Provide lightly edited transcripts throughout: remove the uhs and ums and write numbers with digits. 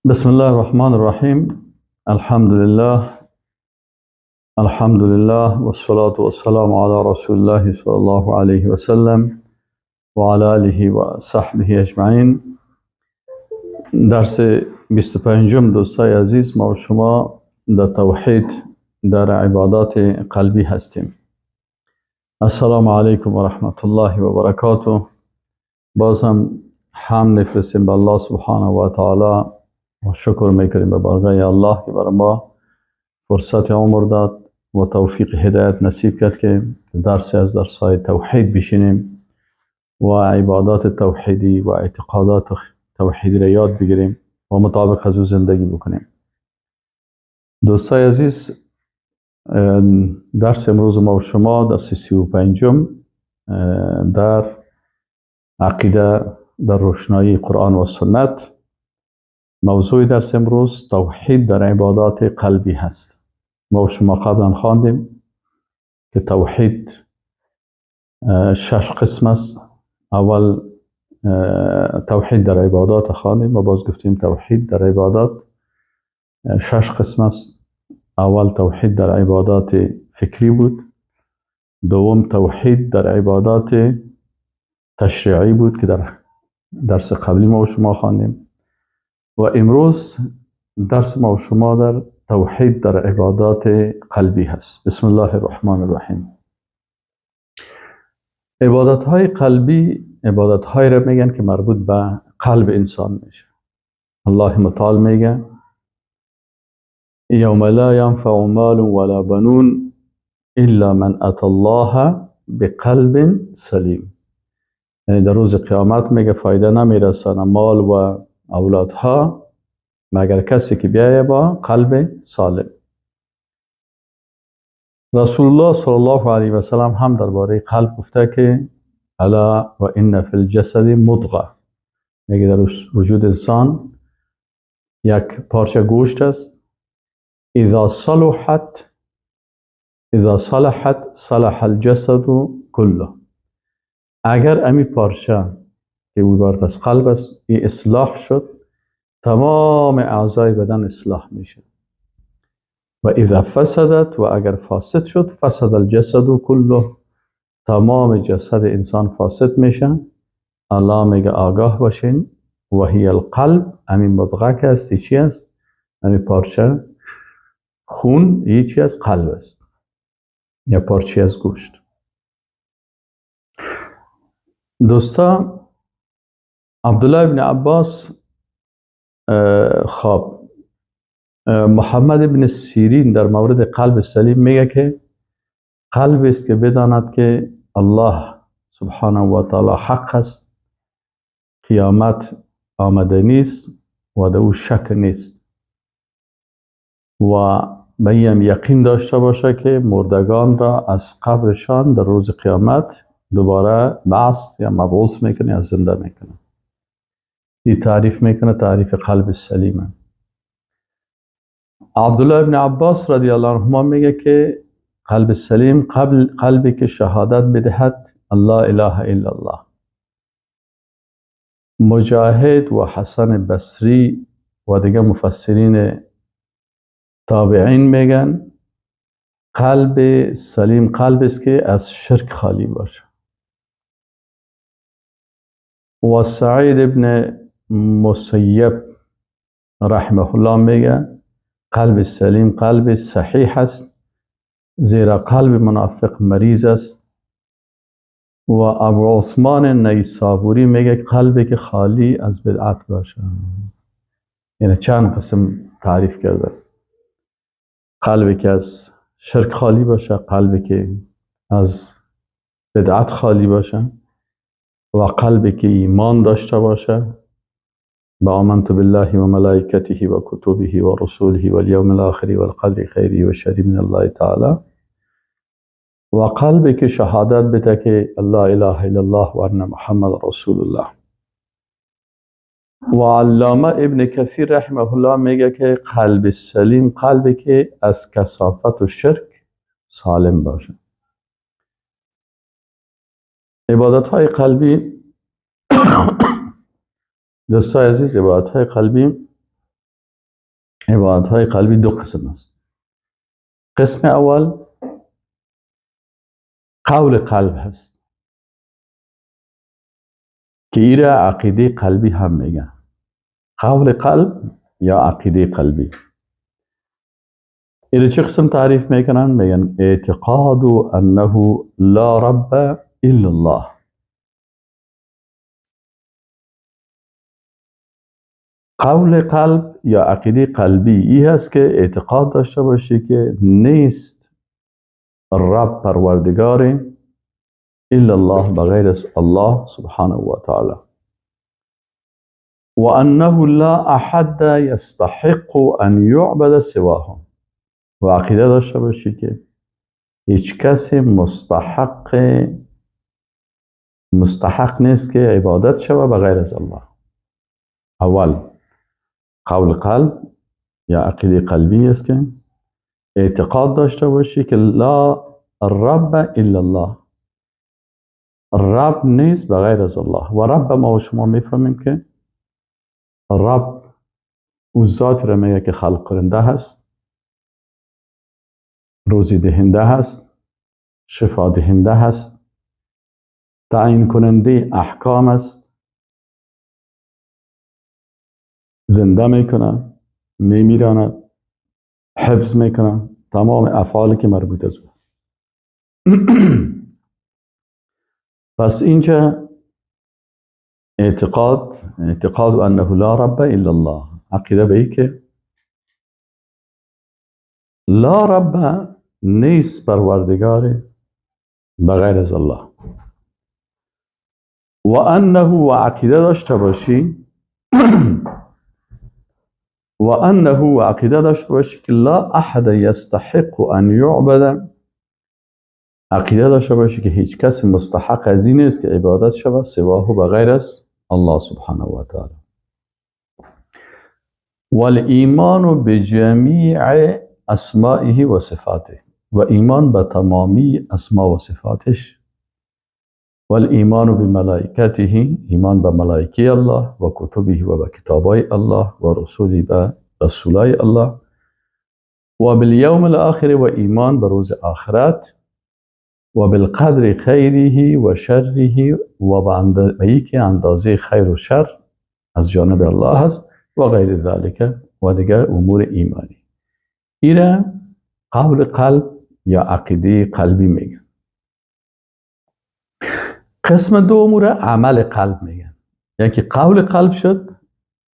بسم الله الرحمن الرحیم. الحمدلله، الحمدلله والصلاة والسلام علی رسول الله صلی الله علیه و سلم و علی آله و صحبه اجمعین. درس 25 دوستای عزیز، ما و شما در توحید در عبادات قلبی هستیم. السلام علیکم و رحمت الله و برکاته. باز هم حمد میفرستیم به الله سبحانه و تعالی و شکر میکنیم به بارگاه الله که برای ما فرصت عمر داد و توفیق هدایت نصیب کرد که درس از درس‌های توحید بشینیم و عبادات توحیدی و اعتقادات توحیدی را یاد بگیریم و مطابق از او زندگی بکنیم. دوستای عزیز، درس امروز ما و شما درس 35 در عقیده در روشنایی قرآن و سنت. موضوع درس امروز توحید در عبادات قلبی هست. ما و شما قبلا خواندیم که توحید 6 قسم است. اول توحید در عبادات خواندیم و باز گفتیم توحید در عبادات 6 قسم است. اول توحید در عبادات فکری بود، دوم توحید در عبادات تشریعی بود که در درس قبلی ما و شما خواندیم، و امروز درس ما و شما در توحید در عبادات قلبی هست. بسم الله الرحمن الرحیم. عبادت های قلبی عبادت های را میگن که مربوط به قلب انسان میشه. الله متعال میگه یوم لا ینفع مال ولا بنون الا من اتى الله بقلب سلیم. یعنی در روز قیامت میگه فایده نمیرسانه مال و اولادها مگر کسی که بیایه با قلب سالم. رسول الله صلی الله علیه و سلم هم درباره قلب گفته که الا و ان فی الجسد مضغه، میگه در وجود انسان یک پارچه گوشت است، اذا صلحت صلح الجسد كله. اگر امی پارچه که عبارت از قلب است ای اصلاح شد، تمام اعضای بدن اصلاح میشه. و اذا فسدت، و اگر فاسد شد، فسد الجسد كله، تمام جسد انسان فاسد میشه. الله میگه آگاه باشین، و هی القلب، همین مضغه که است چی است؟ همین پارچه خون یه چی از قلب است یا پارچه از گوشت. دوستا، عبدالله ابن عباس، خب محمد ابن سیرین در مورد قلب سلیم میگه که قلب است که بداند که الله سبحانه و تعالی حق است، قیامت آمده نیست و در او شک نیست، و به این یقین داشته باشه که مردگان را از قبرشان در روز قیامت دوباره بعث یا مبعوث میکنه یا زنده میکنه. این تعریف میکنه تعریف قلب سلیمه. عبدالله ابن عباس رضی الله عنهما میگه که قلب سلیم قلبی که شهادت بدهد الله اله الا الله. مجاهد و حسن بصری و دیگه مفسرین تابعین میگن قلب سلیم قلب است که از شرک خالی باشه. و سعید ابن مسیب رحمه الله میگه قلب سلیم قلب صحیح است، زیرا قلب منافق مریض است. و ابو عثمان نیسابوری میگه قلبی که خالی از بدعت باشه. یعنی چند قسم تعریف کرده: قلبی که از شرک خالی باشه، قلبی که از بدعت خالی باشه، و قلبی که ایمان داشته باشه با آمنت بالله و ملائکته و کتبه و رسوله و الیوم الاخر و القدر خیره و شره من الله تعالی، و قلبی که شهادت بده که الله اله الا الله و ان محمد رسول الله. و علامه ابن کثیر رحمه الله میگه که قلب سلیم قلبی که از کثافت و شرک سالم باشه. عبادت های قلبی دوستای عزیز، عبادت های قلبی عبادت های قلبی دو قسم است. قسم اول قول قلب هست که ایره عقیده قلبی هم میگن. قول قلب یا عقیده قلبی ایره چه قسم تعریف میکنن؟ میگن اعتقاد انه لا رب الا الله. قول قلب یا عقیده قلبی ای هست که اعتقاد داشته باشی که نیست رب پروردگار الا الله، بغیر از الله سبحانه و تعالی، و انه لا احد یستحق ان یعبد سواه. و عقیده داشته باشی که هیچ کسی مستحق نیست که عبادت شود بغیر از الله. اول قول قلب یا عقیده قلبی است که اعتقاد داشته باشی که لا رب الا الله، رب نیست بغیر از الله. و رب ما و شما میفهمیم که رب او ذات را میگه که خلق کننده هست، روزی دهنده هست، شفا دهنده هست، تعیین کننده احکام است، زنده میکنه، میمیراند، حفظ میکنه، تمام افعالی که مربوط از او. پس اینجا اعتقاد انه لا رب الا الله، عقیده به ای که لا رب نیست پروردگار بغیر از الله، و انه و عقیده داشته باشی و انه و عقیده داشته باشی که لا احد یستحق ان یعبد، عقیده داشته باشی که هیچ کس مستحق از این نیست که عبادت شود سواه بغیر از الله سبحانه و تعالی. والایمان بجمیع اسمائه و صفاته، و ایمان به تمامی اسما و صفاتش، والایمان بملائکته، ایمان به ملائکه الله، و کتبه و به کتابای الله، و رسوله به رسولای الله، و بالیوم الاخر و ایمان به روز آخرت، و بالقدر خیره و شره، و به یکی اندازه خیر و شر از جانب الله هست، و غیر ذلک و دیگر امور ایمانی. ایره قول قلب یا عقیده قلبی میگن. قسم دو امور عمل قلب میگن. یکی قول قلب شد،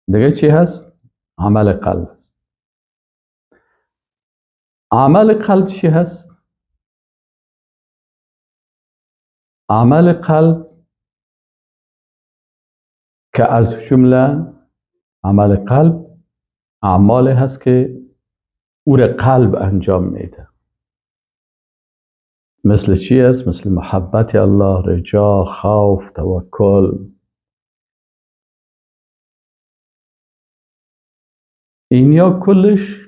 دیگه چی هست؟ عمل قلب هست. عمل قلب چی هست؟ عمل قلب که از جمله عمل قلب اعمال هست که او را قلب انجام میده. مثل چی است؟ مثل محبت الله، رجا، خوف، توکل. اینیا کلش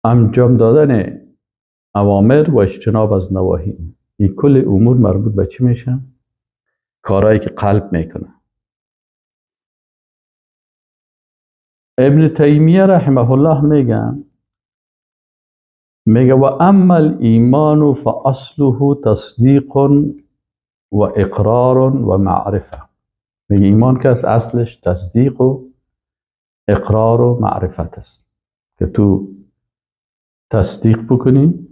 انجام دادن اوامر و اجتناب از نواهی. این کل امور مربوط به چی میشه؟ کارهایی که قلب میکنه. ابن تیمیه رحمه الله میگه و اما الایمان فاصله تصدیق و اقرار و معرفه. میگه ایمان که اصلش تصدیق و اقرار و معرفت است، که تو تصدیق بکنی،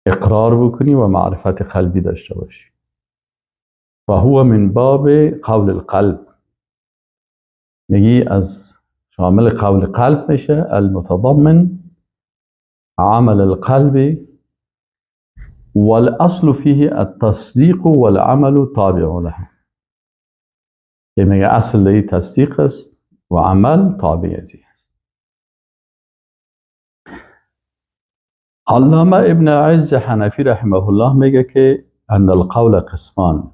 اقرار بکنی و معرفت قلبی داشته باشی. فهو من باب قول القلب، میگی از شامل قول قلب میشه، المتضمن عمل القلب، والاصل فيه التصدیق والعمل تابع له. که میگه اصل لی تصدیق است و عمل تابع ازی است. علامه ابن عز حنفی رحمه الله میگه که ان القول قسمان.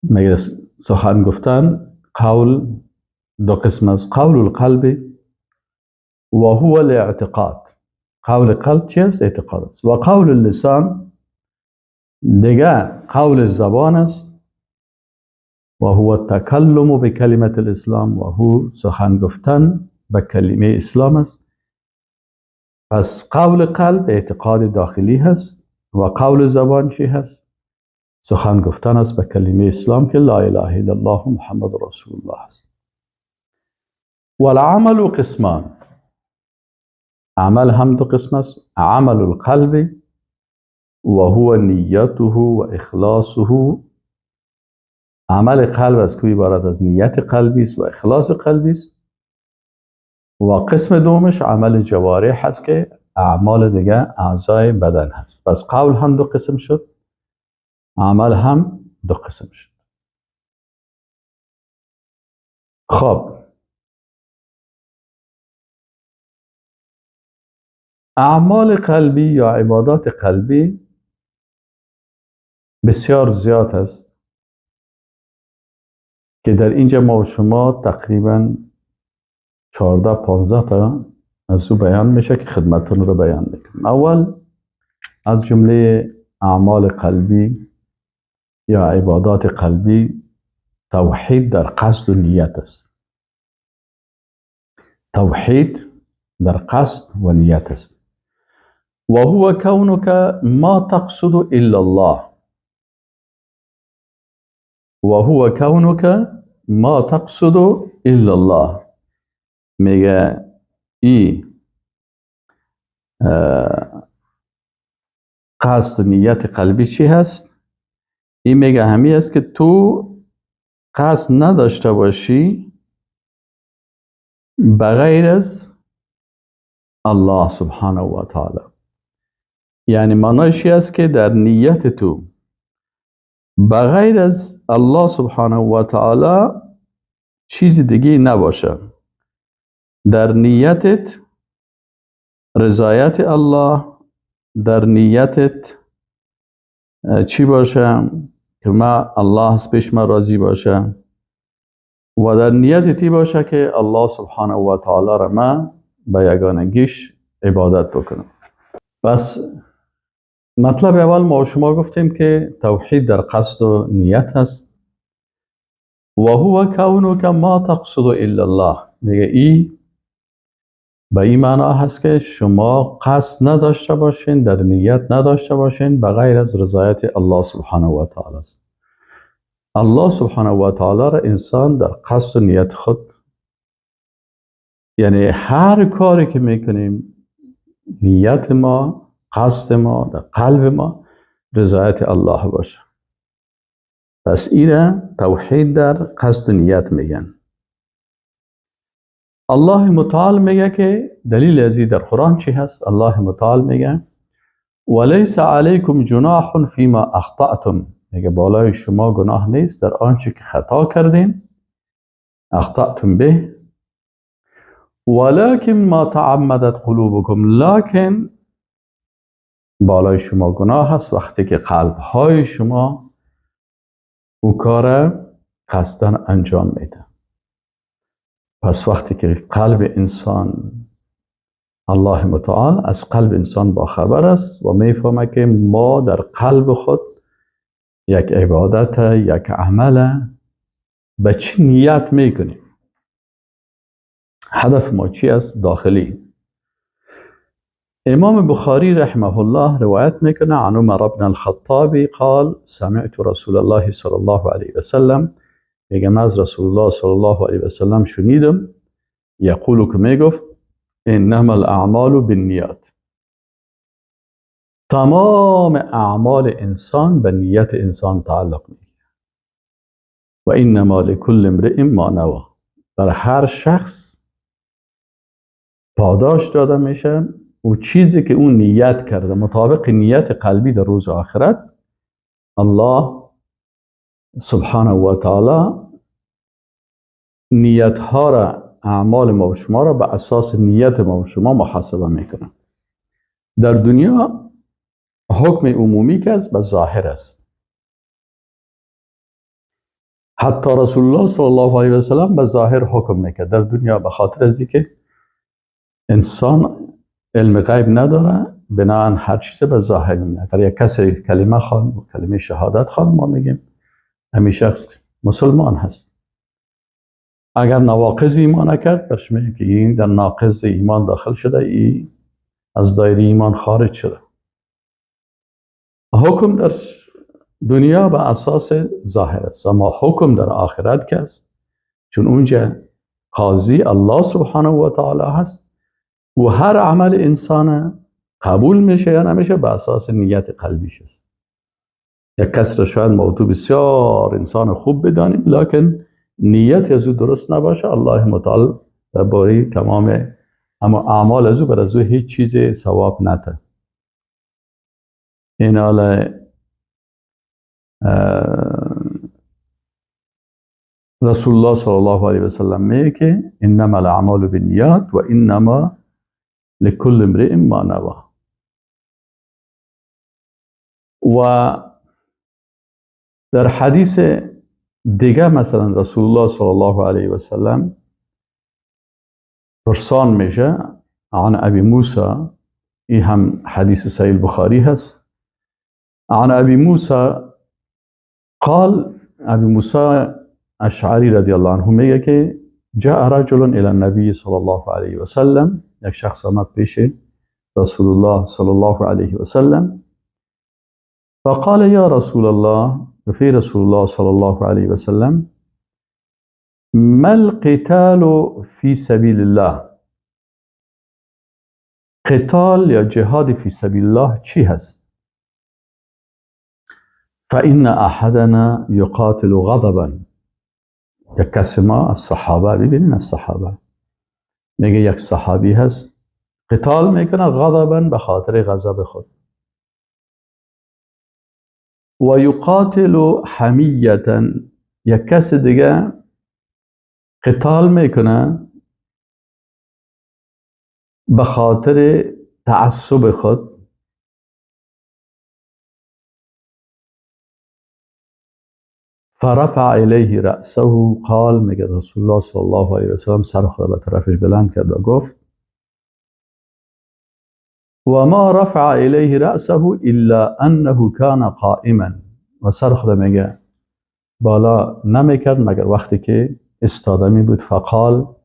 میگه سخن گفتن قول دو قسم است، قول القلب و هو الاعتقاد. قول قلب چی است؟ اعتقاد است. و قول اللسان دیگه قول زبان است و هو التکلم بکلمة الاسلام، و هو سخن گفتن به کلمه اسلام است. پس قول قلب اعتقاد داخلی هست و قول زبان چی هست؟ سخن گفتن است به کلمه اسلام که لا اله الا الله محمد رسول الله است. والعمل قسمان، عمل هم دو قسم است: عمل القلب و هو نیته و اخلاصه. عمل قلب از که عبارت از نیت قلبی است و اخلاص قلبی است. و قسم دومش عمل جوارح هست که اعمال دیگه اعضای بدن هست. پس قول هم دو قسم شد، عمل هم دو قسم شد. خب اعمال قلبی یا عبادات قلبی بسیار زیاد است که در اینجا ما و شما تقریبا 14-15 تا از او بیان میشه که خدمتتون رو بیان میکنم. اول از جمله اعمال قلبی یا عبادات قلبی توحید در قصد و نیت است. توحید در قصد و نیت است. و هو کونک ما تقصد الا الله، و هو کونک ما تقصد الا الله. میگه ای قصد و نیت قلبی چی هست؟ این میگه همی است که تو قصد نداشته باشی بغیر از الله سبحانه و تعالی. یعنی معنایش است که در نیت تو بغیر از الله سبحانه و تعالی چیز دیگه نباشه. در نیتت رضایت الله، در نیتت چی باشه که ما الله از پیش ما راضی باشه، و در نیت تی باشه که الله سبحانه و تعالی را ما به یگانگیش عبادت بکنم. پس مطلب اول ما شما گفتیم که توحید در قصد و نیت هست. و هو کونک ما تقصد الا الله. میگه ای به این معنا هست که شما قصد نداشته باشین، در نیت نداشته باشین بغیر از رضایت الله سبحانه و تعالی است. الله سبحانه و تعالی را انسان در قصد و نیت خود، یعنی هر کاری که میکنیم نیت ما، قصد ما، در قلب ما رضایت الله باشه. پس اینه توحید در قصد و نیت میگن. الله متعال میگه که دلیل ازی در قرآن چی هست؟ الله متعال میگه ولیس علیکم جناح فیما اخطأتم. میگه بالای شما گناه نیست در آنچه که خطا کردین، اخطأتم به، ولکن ما تعمدت قلوبکم. لکن بالای شما گناه هست وقتی که قلب های شما او کار قصداً انجام میده. پس وقتی که قلب انسان، الله متعال از قلب انسان با خبر است و میفهمه که ما در قلب خود یک عبادت، یک عمل به چی نیت میکنیم، هدف ما چی است داخلی. امام بخاری رحمه الله روایت میکنه عن عمر بن الخطاب قال سمعت رسول الله صلی الله علیه وسلم. میگه من از رسول الله صلی الله علیه وسلم شنیدم یقول که میگفت انما الاعمال بالنیات. تمام اعمال انسان به نیت انسان تعلق میگیره. و انما لکل امرئ ما نوی. بر هر شخص پاداش داده میشه و چیزی که اون نیت کرده مطابق نیت قلبی در روز آخرت، الله سبحانه و تعالی نیت ها را، اعمال ما و شما را به اساس نیت ما و شما محاسبه میکنه. در دنیا حکم عمومی که است به ظاهر است. حتی رسول الله صلی الله علیه و سلم به ظاهر حکم میکرد در دنیا، به خاطر از اینکه انسان علم غیب نداره، بناهن هر چیز به ظاهر میاد. اگر یک کسی کلمه خواند و کلمه شهادت خواند، ما میگیم همین شخص مسلمان هست. اگر نواقض ایمان نکرد، برش میگه که این در ناقض ایمان داخل شده، ای از دایره ایمان خارج شده. حکم در دنیا به اساس ظاهر است، اما حکم در آخرت که است، چون اونجا قاضی الله سبحانه و تعالی هست و هر عمل انسان قبول میشه یا نمیشه به اساس نیت قلبیش است. یک کس را شاید موضوع بسیار انسان خوب بدانیم، لکن نیت از او درست نباشه، الله متعال درباره تمام اما اعمال از او بر از او هیچ چیز ثواب نده. این حال رسول الله صلی الله علیه و سلم میگه که انما الاعمال بالنیات و انما لكل امرئ ما نوى. و در حدیث دیگه مثلا رسول الله صلی الله علیه و سلم پرسان میشه عن ابی موسی، این هم حدیث صحیح البخاری هست. عن ابی موسی قال، ابی موسی اشعری رضی الله عنه میگه که جاء رجل الى النبی صلی الله علیه و سلم، یک شخص آمد پیش رسول الله صلی الله علیه و سلم، فقال یا رسول الله، في رسول الله صلی الله علیه و سلم ما القتال فی سبیل الله، قتال یا جهاد فی سبیل الله چی هست؟ فإن احدنا یقاتل غضبا، یک کس ما از صحابه، ببینین از صحابه میگه یک صحابی هست قتال میکنه غضبا، به خاطر غضب خود، و یقاتل حمیتا، یک کس دیگه قتال میکنه به خاطر تعصب خود، فرفع الیه رأسه قال، میگه رسول الله صلی الله علیه و سلم سر خود به طرفش بلند کرد و گفت و ما رفع الیه رأسه الا انه کان قائما، و سر خود میگه بالا نمیکرد مگر وقتی که استاده می بود. فقال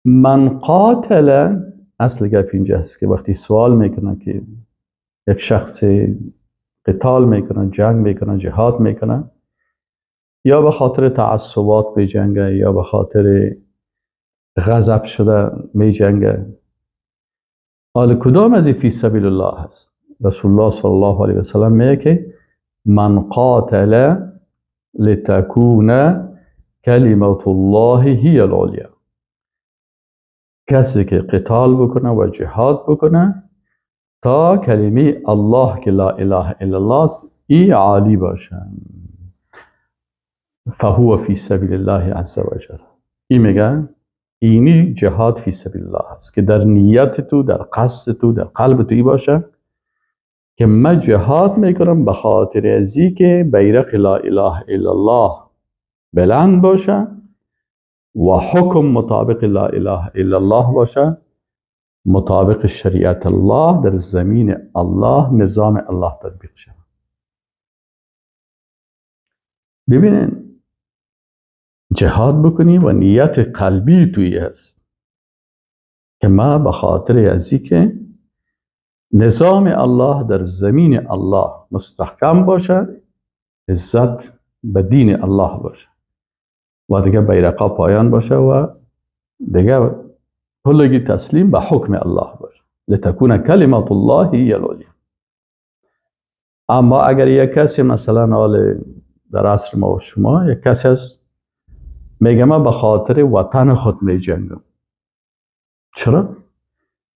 من قاتل، اصل گپ اینجا هست که وقتی سوال میکنه که یک شخص قتال میکنه، جنگ میکنه، جهاد میکنه، یا به خاطر تعصبات میجنگه یا به خاطر غضب شده میجنگه، حال کدام از این فی سبیل الله هست؟ رسول الله صلی الله علیه و سلم میگه که من قاتل لتکون کلمت الله هی العلیا، کسی که قتال بکنه و جهاد بکنه تا کلمه الله که لا اله الا الله است ای عالی باشه، فهو فی سبیل الله عز وجل. این میگه اینی جهاد فی سبیل الله است که در نیت تو، در قصد تو، در قلب تو ای باشه که من جهاد میکنم به خاطر ازی که بیرق لا اله الا الله بلند باشه و حکم مطابق لا اله الا الله باشه، مطابق شریعت الله در زمین الله، نظام الله تطبیق شود. ببینین جهاد بکنی و نیت قلبی توی هست که ما به خاطر ازی که نظام الله در زمین الله مستحکم باشه، عزت به دین الله باشه و دیگه بیرقا پایان باشه و دیگه کلگی تسلیم به حکم الله باشه، لتکون کلمت الله هی العلیا. اما اگر یک کسی مثلا حال در عصر ما و شما یک کسی هست میگه من به خاطر وطن خود می جنگم. چرا؟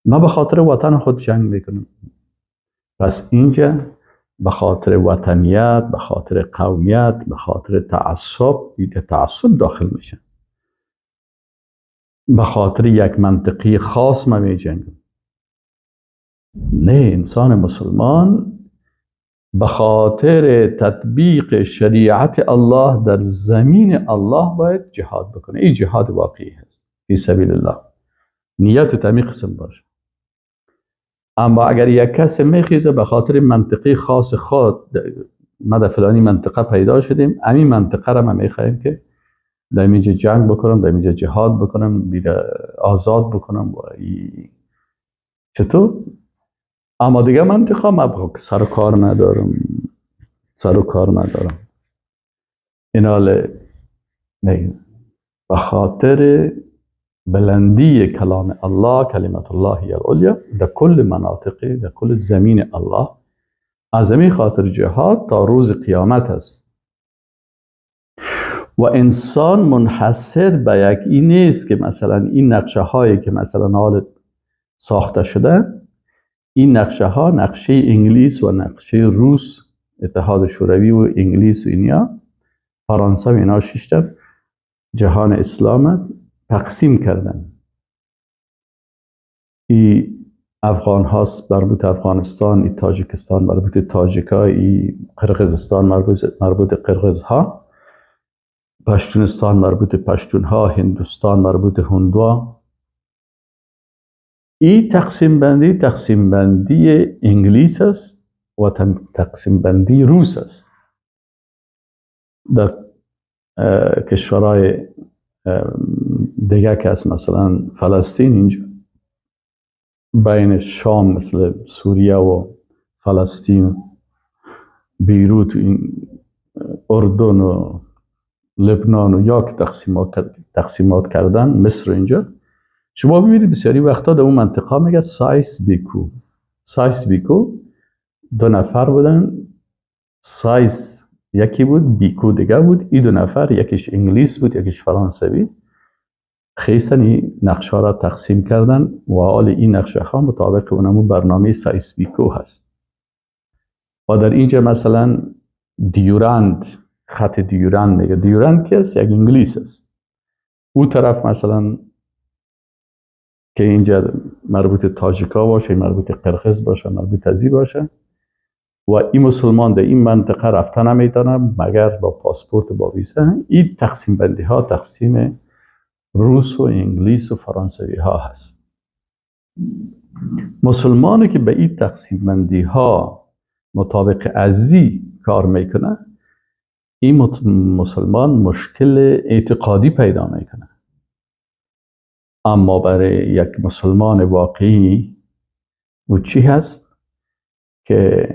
من به خاطر وطن خود جنگ میکنم. پس اینجا به خاطر وطنیت، به خاطر قومیت، به خاطر تعصب، تعصب داخل میشه. به خاطر یک منطقی خاص من می جنگم. نه، انسان مسلمان به خاطر تطبیق شریعت الله در زمین الله باید جهاد بکنه. این جهاد واقعی هست فی سبیل الله، نیت تمی قسم باشه. اما اگر یک کس میخیزه به خاطر منطقی خاص خود ما در فلانی منطقه پیدا شدیم، همین منطقه را ما میخواهیم که در اینجا جنگ بکنم، در اینجا جهاد بکنم، بیره آزاد بکنم و چطور؟ اما دیگه منطقه ما سر و کار ندارم، سر و کار ندارم. این حال نه، به خاطر بلندی کلام الله، کلمت الله العلیا در کل مناطق، در کل زمین الله، از همین خاطر جهاد تا روز قیامت است. و انسان منحصر به یک این نیست که مثلا این نقشه هایی که مثلا حال ساخته شده، این نقشه ها نقشه انگلیس و نقشه روس، اتحاد شوروی و انگلیس و اینیا، فرانسه و اینا شیشتن جهان اسلام تقسیم کردن. ای افغان هاست مربوط افغانستان، ای تاجیکستان مربوط تاجیکا، ای قرقیزستان مربوط قرقیز ها، پشتونستان مربوط پشتون ها، هندوستان مربوط هندوا. ای تقسیم بندی تقسیم بندی انگلیس است و تقسیم بندی روس است. در کشورهای دیگه که است، مثلا فلسطین، اینجا بین شام مثل سوریه و فلسطین، بیروت و این اردن و لبنان و یا که تقسیمات کردن، مصر اینجا شما ببینید بسیاری وقتا در اون منطقه میگه سایس بیکو. سایس بیکو دو نفر بودن، سایس یکی بود، بیکو دیگه بود. این دو نفر یکیش انگلیس بود، یکیش فرانسوی، خیستن این نقشه را تقسیم کردن و حال این نقشه ها مطابق اونمو برنامه سایس بیکو هست. و در اینجا مثلا دیورند، خط دیورند میگه. دیورند که است؟ یک انگلیس است. او طرف مثلا که اینجا مربوط تاجیکا باشه، مربوط قرقیز باشه، مربوط ازی باشه، و این مسلمان در این منطقه رفته نمیتونه مگر با پاسپورت و با ویزا. این تقسیم بندی ها تقسیم روس و انگلیس و فرانسوی ها هست. مسلمانی که به این تقسیم بندی ها مطابق ازی کار میکنه، این مسلمان مشکل اعتقادی پیدا میکنه. اما برای یک مسلمان واقعی و چی هست؟ که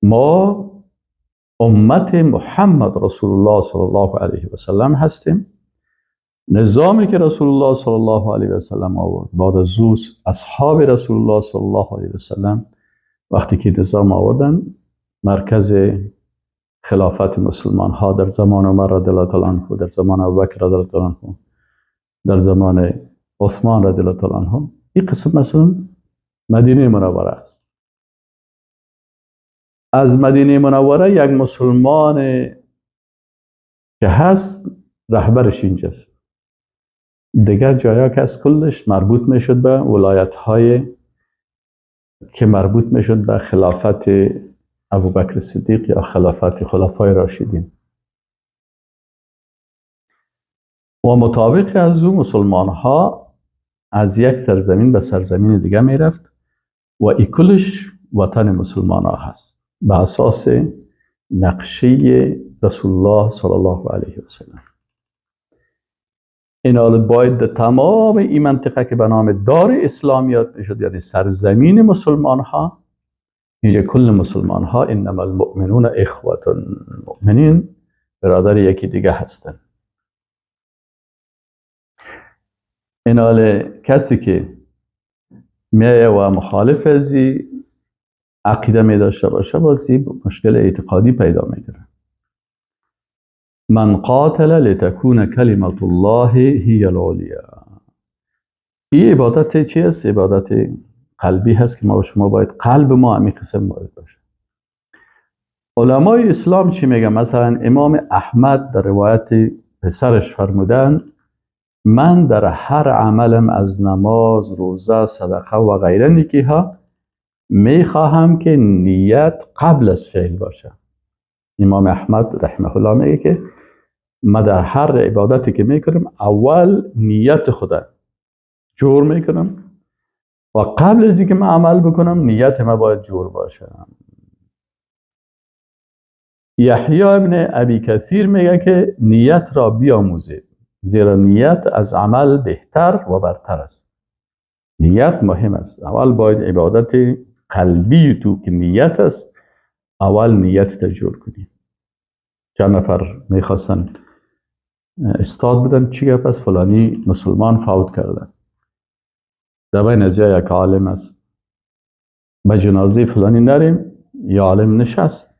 ما امت محمد رسول الله صلی الله علیه و سلم هستیم. نظامی که رسول الله صلی الله علیه و سلم آورد، بعد از او اصحاب رسول الله صلی الله علیه و سلم وقتی که نظام آوردن، مرکز خلافت مسلمان ها در زمان عمر رضی الله عنه، در زمان ابوبکر رضی الله عنه، در زمان عثمان رضی الله عنه، این قسم مثلا مدینه منوره است. از مدینه منوره یک مسلمان که هست رهبرش اینجاست. دیگر جایا که از کلش مربوط میشد به ولایت های که مربوط میشد به خلافت ابوبکر صدیق یا خلافت خلفای راشدین. و مطابق از او مسلمان ها از یک سرزمین به سرزمین دیگه میرفت و ای کلش وطن مسلمان ها هست به اساس نقشه رسول الله صلی الله علیه و سلم. این حال باید تمام این منطقه که به نام دار اسلامیات میشد، یعنی سرزمین مسلمان ها، اینجا کل مسلمان ها انما المؤمنون اخوة، المؤمنین برادر یکی دیگه هستن. این حال کسی که میایه و مخالف ازی عقیده می داشته باشه، بازی مشکل اعتقادی پیدا میکنه. من قاتل لتكون کلمت الله هی العلیا. این عبادت چی است؟ عبادت قلبی هست که ما و شما باید قلب ما همین قسم باید باشه. علمای اسلام چی میگن؟ مثلا امام احمد در روایت پسرش فرمودن من در هر عملم از نماز، روزه، صدقه و غیره نیکی ها میخواهم که نیت قبل از فعل باشه. امام احمد رحمه الله میگه که ما در هر عبادتی که میکنم اول نیت خدا جور میکنم و قبل از اینکه من عمل بکنم نیت ما باید جور باشه. یحیی ابن ابی کثیر میگه که نیت را بیاموزید، زیرا نیت از عمل بهتر و برتر است. نیت مهم است. اول باید عبادت قلبی تو که نیت است، اول نیت تجربه کنی. چند نفر میخواستن استاد بودن، چی گفت؟ پس فلانی مسلمان فوت کردن، در بین از یک عالم است، به جنازه فلانی نریم، یا عالم نشست.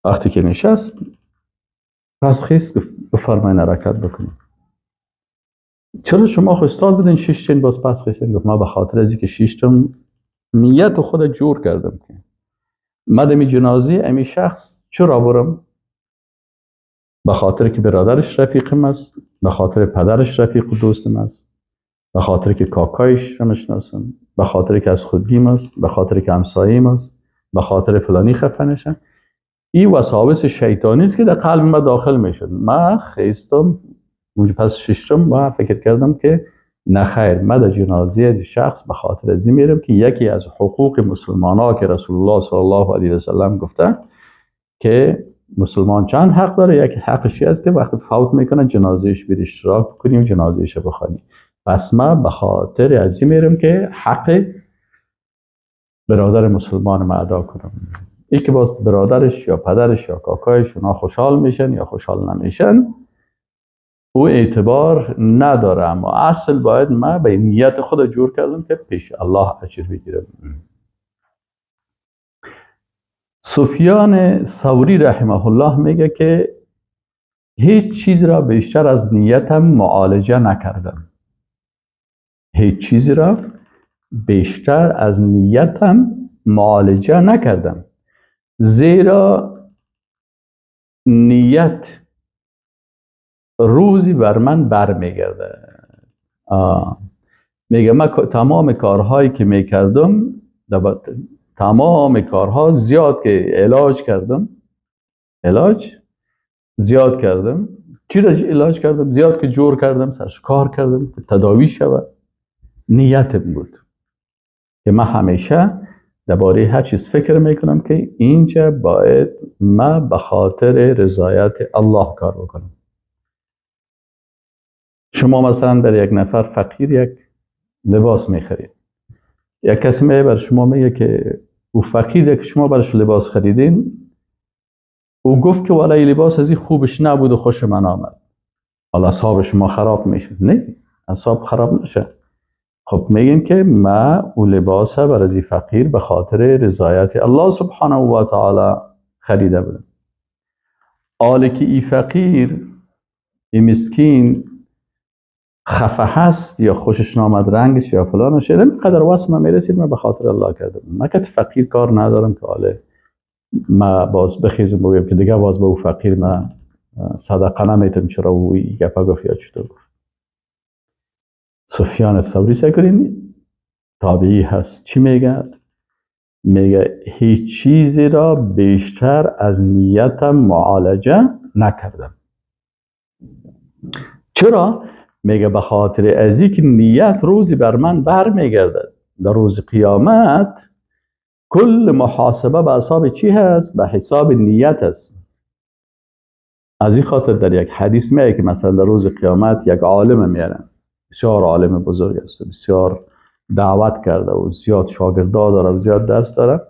وقتی که نشست پس خیست گفت بفرمایین حرکت بکنیم. چرا شما خو استاد بودین شیشتین باز پس خیستین؟ گفت ما به خاطر از اینکه شیشتم نیت خود جور کردم که مدمی جنازه امی شخص چرا برم؟ به خاطر که برادرش رفیقم است، به خاطر پدرش رفیق و دوستم است، به خاطر که کاکایش را میشناسم، به خاطر که از خودگیم است، به خاطر که همسایه‌ام است، به خاطر فلانی خفه نشم. این وساوس شیطانی است که در قلب ما داخل میشد. من خیستم پس ششتم و فکر کردم که نه خیر، من در جنازه از شخص به خاطر از این میرم که یکی از حقوق مسلمان ها که رسول الله صلی الله علیه و سلم گفته که مسلمان چند حق داره، یکی حقش است که وقتی فوت میکنه جنازهش بیر اشتراک کنیم، جنازهش بخوانیم. پس من به خاطر از این میرم که حق برادر مسلمان ما ادا کنم. ای که باز برادرش یا پدرش یا کاکایش اونا خوشحال میشن یا خوشحال نمیشن او اعتبار نداره، اما اصل باید من به نیت خود جور کردم که پیش الله اجر بگیرم. سفیان ثوری رحمه الله میگه که هیچ چیز را بیشتر از نیتم معالجه نکردم. هیچ چیز را بیشتر از نیتم معالجه نکردم، زیرا نیت روزی بر من برمیگرده. میگه من تمام کارهایی که میکردم، تمام کارها زیاد که علاج کردم، علاج زیاد کردم، چی را علاج کردم؟ زیاد که جور کردم، سرش کار کردم که تداوی شود. نیتم بود که من همیشه درباره هر چیز فکر میکنم که اینجا باید من به خاطر رضایت الله کار بکنم. شما مثلا برای یک نفر فقیر یک لباس میخرید، یک کسی میگه بر شما میگه که او فقیره که شما برش لباس خریدین، او گفت که والا این لباس از این خوبش نبود و خوش من آمد، حالا اعصاب شما خراب میشه. نه، اعصاب خراب نشه. خب میگیم که ما او لباس برای فقیر به خاطر رضایت الله سبحانه و تعالی خریده بودم. حالا که ای فقیر، ای مسکین خفه هست یا خوشش نامد رنگش یا فلانش، اینقدر واسه من میرسید، من به خاطر الله کردم. من که فقیر کار ندارم که حالا ما باز بخیزم بگم که دیگه باز به او فقیر ما صدقه نمیتم، چرا او گپا گفت یا چطور گفت. سفیان ثوری سکرین تابعی هست، چی میگه؟ میگه هیچ چیزی را بیشتر از نیتم معالجه نکردم. چرا؟ میگه به خاطر از اینکه نیت روزی بر من برمیگردد. در روز قیامت کل محاسبه به حساب چی هست؟ به حساب نیت است. از این خاطر در یک حدیث میگه که مثلا در روز قیامت یک عالم میارن، بسیار عالم بزرگ است، بسیار دعوت کرده و زیاد شاگردا داره و زیاد درس داره.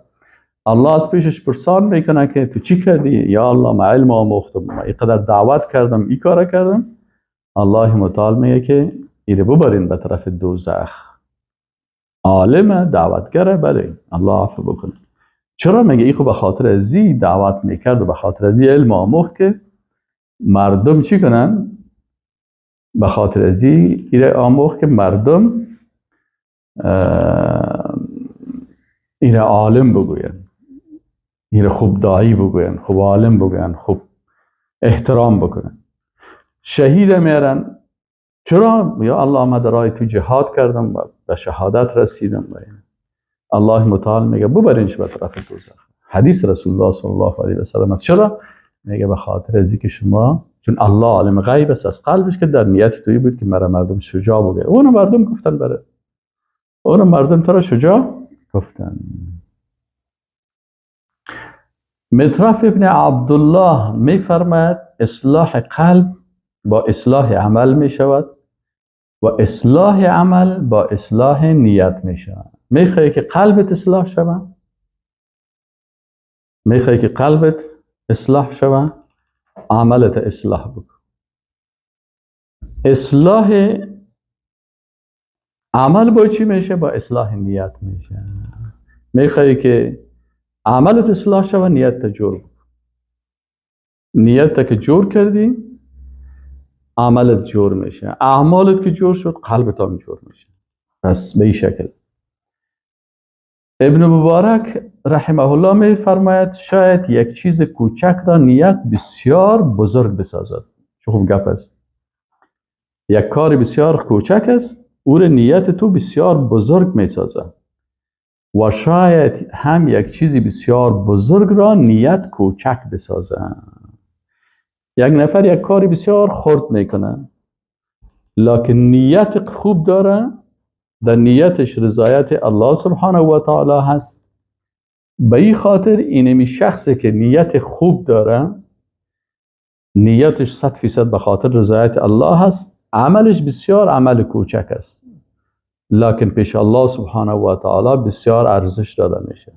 الله از پیشش پرسان میکنه که تو چی کردی؟ یا الله من علم آموختم، من اینقدر دعوت کردم، این کار کردم. الله متعال میگه که ایره ببرین به طرف دوزخ. عالم دعوتگره، بله الله عفو بکنه. چرا؟ میگه ای خب به خاطر ازی دعوت میکرد و به خاطر ازی علم آموخت که مردم چی کنن؟ به خاطر ازی ایره آموخت که مردم ایره عالم بگوین، ایره خوب داعی بگوین، خوب عالم بگوین، خوب احترام بکنن. شهید میرن. چرا؟ یا الله من در راه تو جهاد کردم و به شهادت رسیدم. الله متعال میگه ببرینش به طرف دوزخ. حدیث رسول الله صلی الله علیه و سلم است. چرا؟ میگه به خاطر از اینکه شما، چون الله عالم غیب است، از قلبش که در نیت تویی بود که مرا مردم شجاع بگه. اون مردم گفتن بره، اون مردم تو را شجاع گفتن. مطرف ابن عبدالله میفرماید اصلاح قلب با اصلاح عمل می شود و اصلاح عمل با اصلاح نیت می شود. میخوای که قلبت اصلاح شود؟ میخوای که قلبت اصلاح شود، عملت اصلاح بکن. اصلاح عمل با چی میشه؟ با اصلاح نیت میشه. میخوای که عملت اصلاح شود، نیت جور بکن. نیت که جور کردی، عملت جور میشه. اعمالت که جور شد، قلبت هم جور میشه. پس به این شکل ابن مبارک رحمه الله می فرماید شاید یک چیز کوچک را نیت بسیار بزرگ بسازد. چه خوب گپ است. یک کار بسیار کوچک است، او را نیت تو بسیار بزرگ می سازد. و شاید هم یک چیزی بسیار بزرگ را نیت کوچک بسازد. یک نفر یک کاری بسیار خرد میکنه، لکن نیت خوب داره، در نیتش رضایت الله سبحانه و تعالی هست. به این خاطر اینمی شخصی که نیت خوب داره، نیتش 100% به خاطر رضایت الله هست، عملش بسیار عمل کوچک است، لکن پیش الله سبحانه و تعالی بسیار ارزش داده میشه.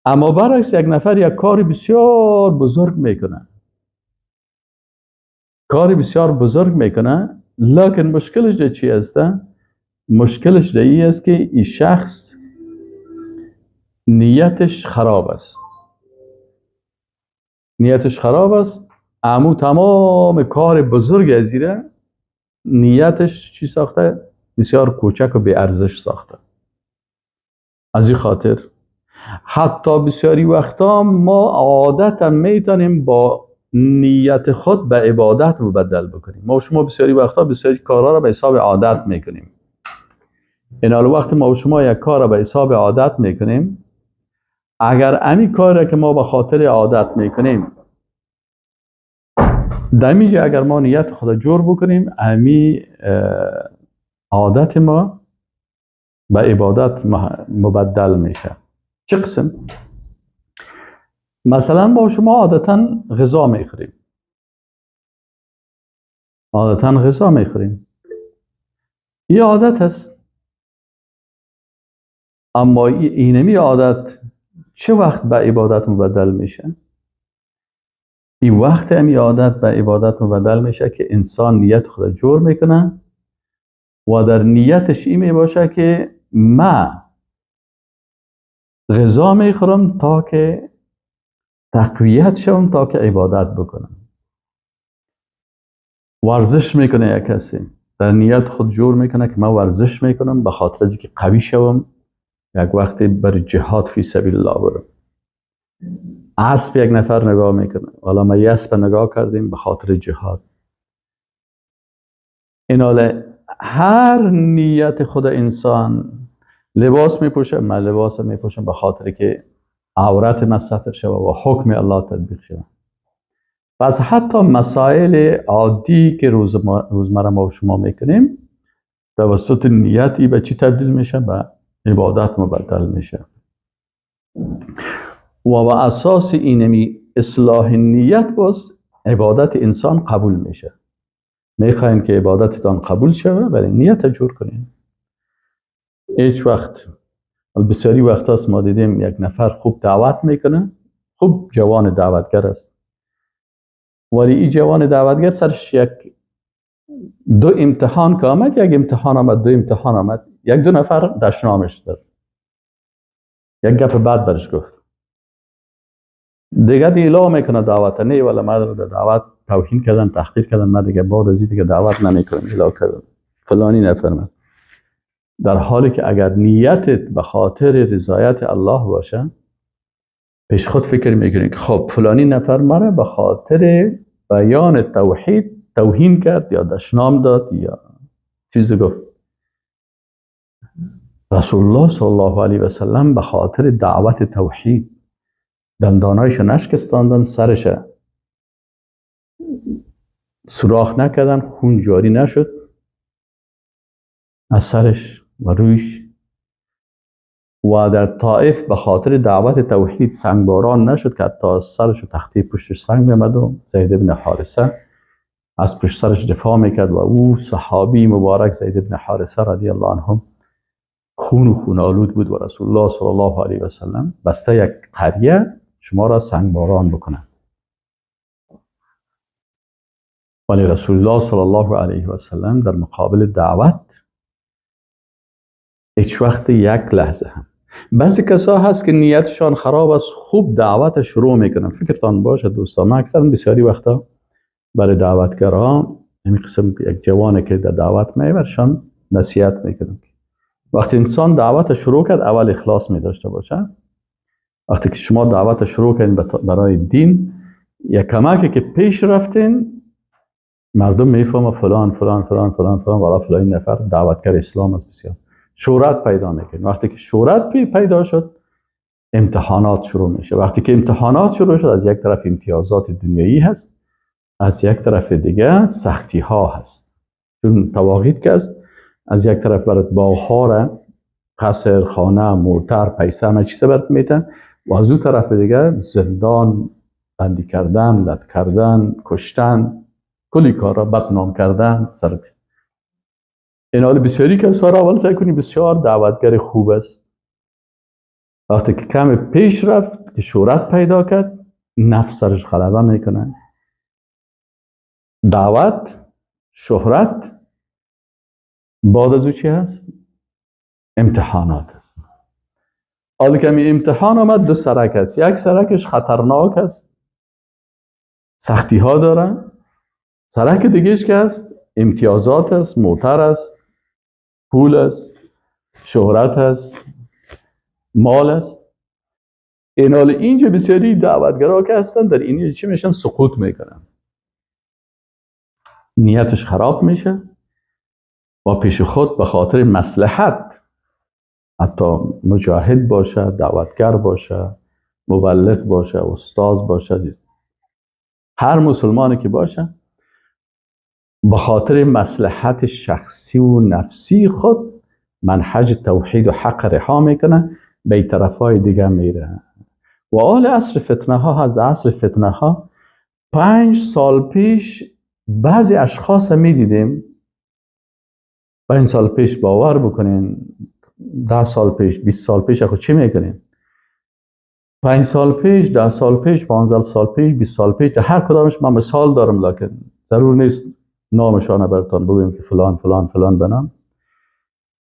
اما برعکس یک نفر یک کاری بسیار بزرگ میکنه، کاری بسیار بزرگ میکنه، لکن مشکلش در چی است؟ مشکلش در این است که این شخص نیتش خراب است. نیتش خراب است، امو تمام کار بزرگ از ایره نیتش چی ساخته؟ بسیار کوچک و بی ارزش ساخته. از این خاطر حتی بسیاری وقتا ما عادتا میتونیم با نیت خود به عبادت مبدل بکنیم. ما و شما بسیاری وقتا بسیاری کارها را به حساب عادت میکنیم. این حال وقت ما و شما یک کار را به حساب عادت میکنیم، اگر امی کار را که ما به خاطر عادت میکنیم دمیجه اگر ما نیت خود جور بکنیم، امی عادت ما به عبادت مبدل میشه. چه قسم؟ مثلا با شما عادتا غذا میخوریم، عادتا غذا میخوریم، این عادت است. اما اینمی عادت چه وقت به عبادت مبدل میشه؟ این وقت امی عادت به عبادت مبدل میشه که انسان نیت خود جور میکنه و در نیتش این میباشه که ما غذا میخورم تا که تقویت شوم، تا که عبادت بکنم. ورزش میکنه یک کسی، در نیت خود جور میکنه که من ورزش میکنم به خاطر از اینکه قوی شوم، یک وقتی بر جهاد فی سبیل الله برم. اسب یک نفر نگاه میکنه، حالا ما یه اسب نگاه کردیم به خاطر جهاد. این حالا هر نیت خود انسان، لباس میپوشه، من لباس میپوشم به خاطر که عورت من ستر شود و حکم الله تطبیق شود. پس حتی مسائل عادی که روزمره ما و شما میکنیم توسط نیتی به چی تبدیل میشه؟ به عبادت مبدل میشه. و با اساس اینمی اصلاح نیت باز عبادت انسان قبول میشه. میخواین که عبادتتان قبول شود، ولی نیت جور کنین. هیچ وقت، بسیاری وقت هست ما دیدیم یک نفر خوب دعوت میکنه، خوب جوان دعوتگر است، ولی این جوان دعوتگر سرش یک دو امتحان که آمد، یک امتحان آمد، دو امتحان آمد، یک دو نفر دشنامش داد، یک گپ بد برش گفت، دیگه اعلام میکنه دعوت نه، ولی من دعوت توهین کردن، تحقیر کردن، من دیگه بعد از این دیگه دعوت نمیکنم، اعلام کردم فلانی نفرمد. در حالی که اگر نیتت به خاطر رضایت الله باشه، پیش خود فکر میکنی که خب فلانی نفر مرا به خاطر بیان توحید توهین کرد یا دشنام داد یا چیزی گفت. رسول الله صلی الله علیه و سلم به خاطر دعوت توحید دندانایش نشکستاندن، سرش سوراخ نکردن، خون جاری نشد از سرش و رویش، و در طائف به خاطر دعوت توحید سنگباران نشد که حتی سرش و تختی پشتش سنگ می‌آمد و زید ابن حارثه از پشت سرش دفاع میکرد و او صحابی مبارک زید ابن حارثه رضی الله عنه خون و خون آلود بود و رسول الله صلی الله علیه و سلم بسته یک قریه شما را سنگباران بکنند. ولی رسول الله صلی الله علیه و سلم در مقابل دعوت هیچ وقت یک لحظه هم، بعضی کسا هست که نیتشان خراب است، خوب دعوت شروع میکنن. فکرتان باشه دوستان، من اکثرا بسیاری وقتا برای دعوتگرها همین قسم یک جوانه که در دعوت میبرشان نصیحت میکنم. وقتی انسان دعوت شروع کرد اول اخلاص می داشته باشه. وقتی که شما دعوت شروع کردین برای دین، یک کمکی که پیش رفتین مردم میفهمه فلان فلان فلان فلان فلان والا فلان نفر دعوتگر اسلام است، بسیار شهرت پیدا میکنه. وقتی که شهرت پیدا شد امتحانات شروع میشه. وقتی که امتحانات شروع شد از یک طرف امتیازات دنیایی هست، از یک طرف دیگه سختی ها هست. چون تواقید که است، از یک طرف برات باغ را، قصر، خانه، موتر، پیسه، همه چیز برات میتن و از اون طرف دیگه زندان، بندی کردن، لط کردن، کشتن، کلی کارا، بدنام کردن سرت. این حال بسیاری کسا را اول سعی کنی بسیار دعوتگر خوب است. وقتی که کم پیش رفت که شهرت پیدا کرد، نفس سرش غلبه میکنه. دعوت، شهرت، بعد از او چی هست؟ امتحانات است. حالا که امتحان آمد دو سرک است. یک سرکش خطرناک است، سختی ها داره. سرک دیگهش که هست امتیازات است، موتر است، پول است، شهرت است، مال است. این حال اینجا بسیاری دعوتگرها که هستن در اینجا چی میشن؟ سقوط میکنن، نیتش خراب میشه و پیش خود به خاطر مصلحت، حتی مجاهد باشه، دعوتگر باشه، مبلغ باشه، استاد باشه، هر مسلمانی که باشه، به خاطر مصلحت شخصی و نفسی خود منهج توحید و حق رها میکنه، به طرفای دیگه میره. و آل عصر فتنه ها هست. عصر فتنه ها 5 سال پیش بعضی اشخاص میدیدیم، 5 سال پیش باور بکنین، 10 سال پیش، 20 سال پیش خود چی میکنین؟ 5 سال پیش، 10 سال پیش، 15 سال پیش، 20 سال پیش، هر کدامش من مثال دارم، لکن ضرور نیست نامشان براتون بگویم که فلان فلان فلان بنام.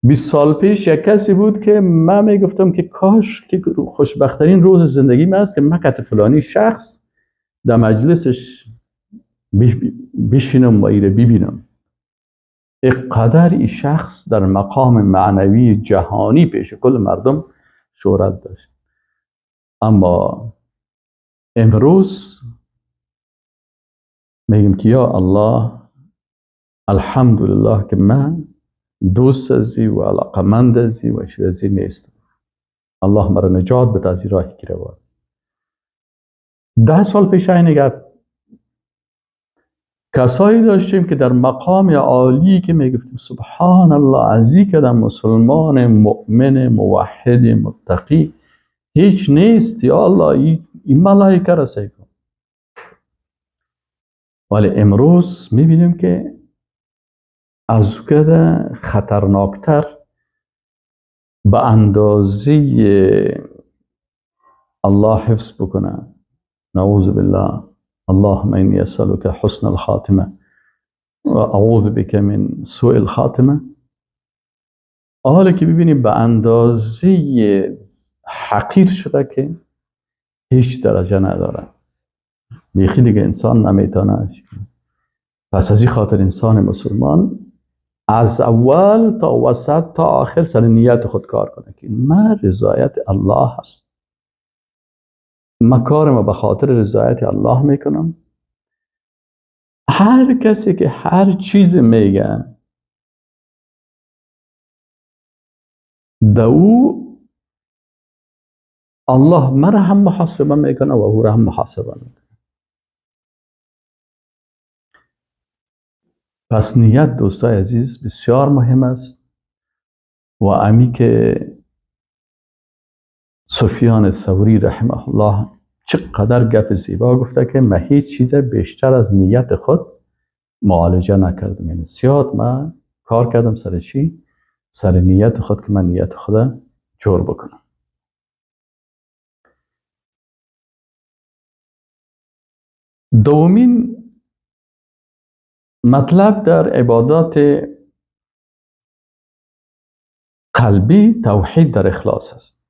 20 سال پیش یک کسی بود که من میگفتم که کاش که خوشبخت‌ترین روز زندگی من است که مکت فلانی شخص در مجلسش بشینم و ایره ببینم. اقدر این شخص در مقام معنوی جهانی پیش کل مردم شهرت داشت. اما امروز میگیم که یا الله، الحمدلله که من دوست ازی و علاقمند ازی و چیز ازی نیستم. الله مرا نجات بده از راهی که روان. 10 سال پیش این گپ کسایی داشتیم که در مقام عالی که میگفتیم سبحان الله ازی که در مسلمان مؤمن موحد متقی هیچ نیست، یا الله این ملائکه را سعی کن. ولی امروز میبینیم که از کده خطرناکتر به اندازه الله حفظ بکنه، نعوذ بالله، اللهم اینی اسألک حسن الخاتمه و اعوذ بک من سوء الخاتمه. حالا که ببینیم به اندازه حقیر شده که هیچ درجه نداره، بیخی دیگه انسان نمیتونه. پس از این خاطر انسان مسلمان از اول تا وسط تا آخر سر نیت خود کار کنه که من رضایت الله هست، من کارم به خاطر رضایت الله میکنم. هر کسی که هر چیز میگه دو الله مرا هم محاسبه میکنه و او را هم محاسبه میکنه. پس نیت دوستای عزیز بسیار مهم است و امی که سفیان ثوری رحمه الله چقدر گپ زیبا گفته که من هیچ چیز بیشتر از نیت خود معالجه نکردم. یعنی زیاد من کار کردم سر چی؟ سر نیت خود، که من نیت خود جور بکنم. دومین مطلب در عبادات قلبی توحید در اخلاص است.